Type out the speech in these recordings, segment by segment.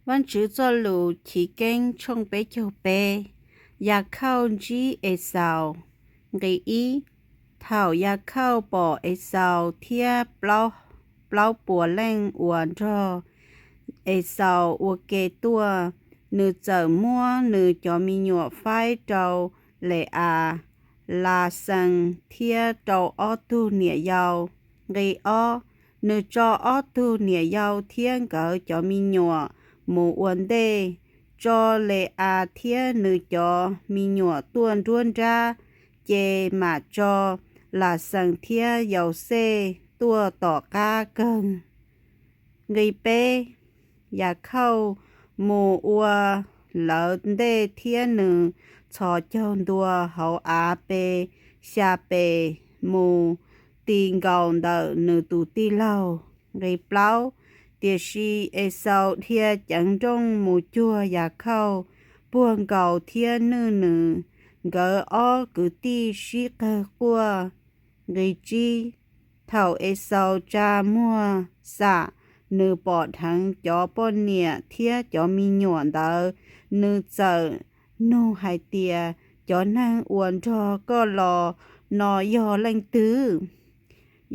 Vaajtswv txoj lus Chiv Keeb tshooj peb caug peb. Yakhauj ntsib Exaus. Nqe ib. Thaum Yakhauj pom Exaus thiab plaub puas leej uas nrog Exaus ua ke tuaj, nws txawm muab nws cov me nyuam faib rau Le-as, Laxees thiab rau ob tug niam yau. Nqe ob. Nws tso ob tug niam yau thiab nkawd cov me nyuam mus ua ntej, tso Le-as thiab nws cov me nyuam tuaj nruab nrab, ces mam tso Laxees thiab Yauxej tuaj tom qab kawg. Nqe peb. Yakhauj mus ua lawv ntej thiab nws txhos caug ntua hauv av pe xya pes mus ti nkaus ntawm nws tus tij laug. Nqe plaub. Tiam sis Exaus dhia ceev nrooj mus cuag Yakhauj, puag nkaus thiab nwj nws, nkawd ob kwv tij sib qawg quaj. Nqe tsib. Thaum Exaus tsa muag xam nws pom dheev cov poj niam thiab cov me nyuam ntawd, nws txawm nug hais tias, Cov neeg uas nrog koj los no yog leej twg?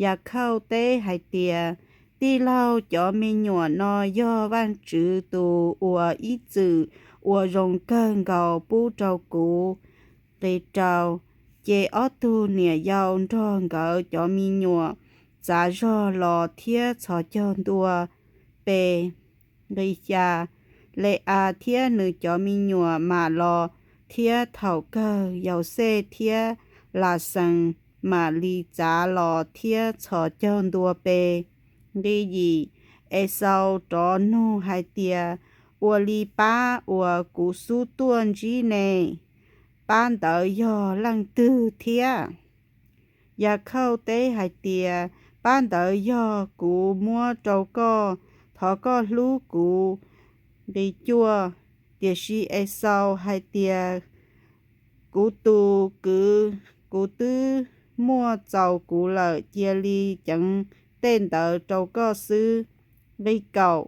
Yakhauj teb hais tias, Tij laug, cov me nyuam no yog Vajtswv tus uas ib txwm ua zoo kawg nkaus pub rau kuv. Nqe rau. Ces ob tug niam yau nrog nkawd cov me nyuam txav zog los thiab txhos caug ntua pe. Nqe xya. Le-as thiab nws cov me nyuam mam los, thiab thaum kawg Yauxej thiab Laxees mam li txav los thiab txhos caug ntua pe. Nqe yim. Exaus rov nug hais tias, Ua li pab uas kuv xub tuaj ntsib ne, pab ntawd yog leej twg thiab? Yakhauj teb hais tias, Pab ntawd yog kuv muab rau koj, thov koj hlub kuv. Nqe cuaj. Tiam sis Exaus hais tias, Kuv tus kwv, kuv twb muaj txaus kuv lawm, cia li ceev tej ntawd rau koj xwb. Nqe kaum.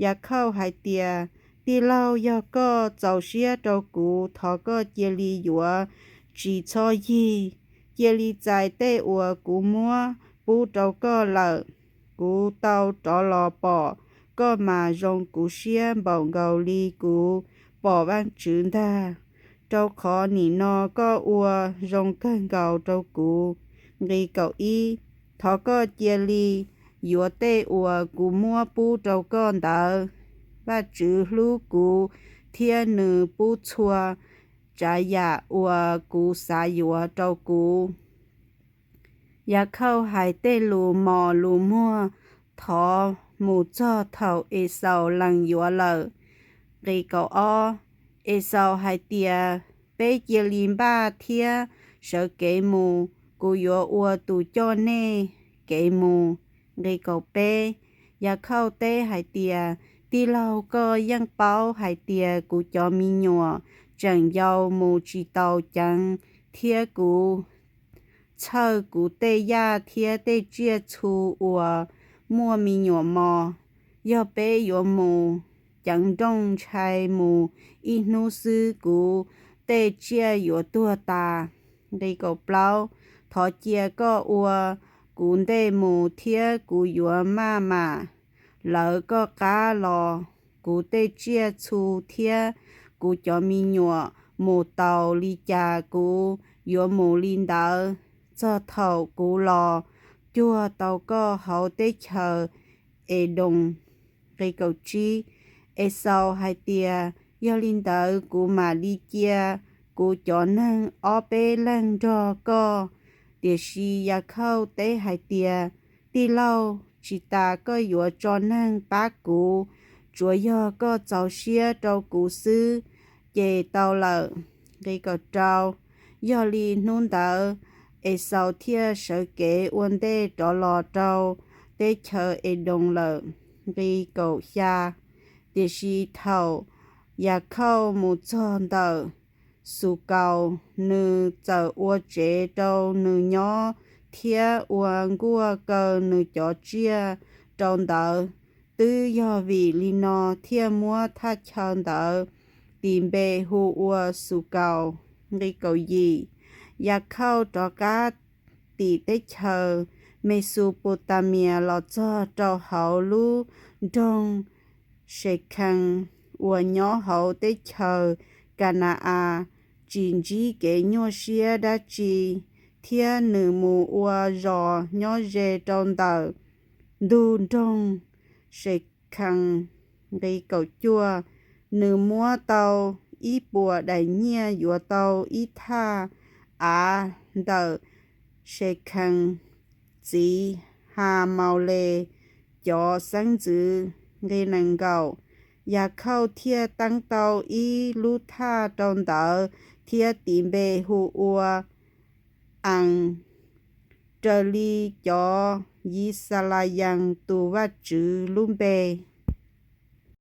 Yakhauj hais tias, Tij laug, yog koj txaus siab rau kuv, thov koj cia li yuav, tsis txhob yig. Cia li txais tej uas kuv muab pub rau koj lawm. Kuv tau rov los pom koj mas zoo kuv siab npaum nkaus li kuv pom Vajtswv ntag, rau qhov nim no koj ua zoo kawg nkaus rau kuv. Nqe kaum ib. Thov koj cia li yuav tej uas kuv muab pub rau koj ntawd. Vajtswv hlub kuv, thiab nws pub txhua tsav yam uas kuv xav yuav rau kuv. Yakhauj hais tej lus mos lus muag thov mus txog thaum Exaus lees yuav lawm. Nqe kaum ob. Exaus hais tias, Peb cia li npaj thiab sawv kev mus, kuv yuav ua tus coj nej kev mus. Nqe kaum peb. Yakhauj teb hais tias, Tij laug, koj yeej paub hais tias kuv cov me nyuam tseem yau mus tsis tau ceev, thiab kuv txhawj kuv tej yaj thiab tej tsiaj txhu uas muaj me nyuam mos. Yog peb yuav mus ceev nrooj ntshai mus ib hnub xwb kuv tej tsiaj yuav tuag tas. Nqe kaum plaub. Thov cia koj ua kuv ntej mus thiab kuv yuav maj mam lawv koj qab los. Kuv tej tsiaj txhu thiab kuv cov me nyuam mus taus li cas kuv yuav mus li ntawd, txog thaum kuv los cuag tau koj hauv teb chaws Edoos. Nqe kaum tsib. Exaus hais tias, Yog li ntawd kuv mam li cia kuv cov neeg ob peb leeg nrog koj. Tiam sis Yakhauj teb hais tias, Tij laug, tsis tas koj yuav tso neeg pab kuv, tsuav yog koj txaus siab rau kuv xwb ces tau lawm. Nqe kaum rau. Yog li hnub ntawd Exaus thiaj sawv kev ua ntej rov los rau teb chaws Edoos lawm. Nqe kaum xya. Tiam sis thaum Yakhauj mus txog ntawm Xukaus, nws txawm ua tsev rau nws nyob thiab ua nkuaj kaw nws cov tsiaj rau ntawd. Twb yog vim li no thiaj muab thaj chaw ntawd tis npe hu ua Xus Kaus. Nqi kaum yim. Yakhauj rov qab tim teb chaws Mexuputamias los txog rau hauv lub nroog Sekhees uas nyob hauv teb chaws Ka na-as, tsis ntsib kev nyuaj siab dab tsi, thiab nws mus ua zos nyob ze rau ntawm ntug nroog Sekhees. Nqi kaum cuaj. Nws muab tau ib puas daim nyiaj, yuav tau ib thaj av ntawm Sekhees txiv Hamaules cov xeeb ntxwv. Nqi nees nkaum. Yakhauj thiaj teeb tau ib lub thaj rau ntawd thiab tis npe hu ua As, raws li cov Yixalayees tus Vajtswv lub npe.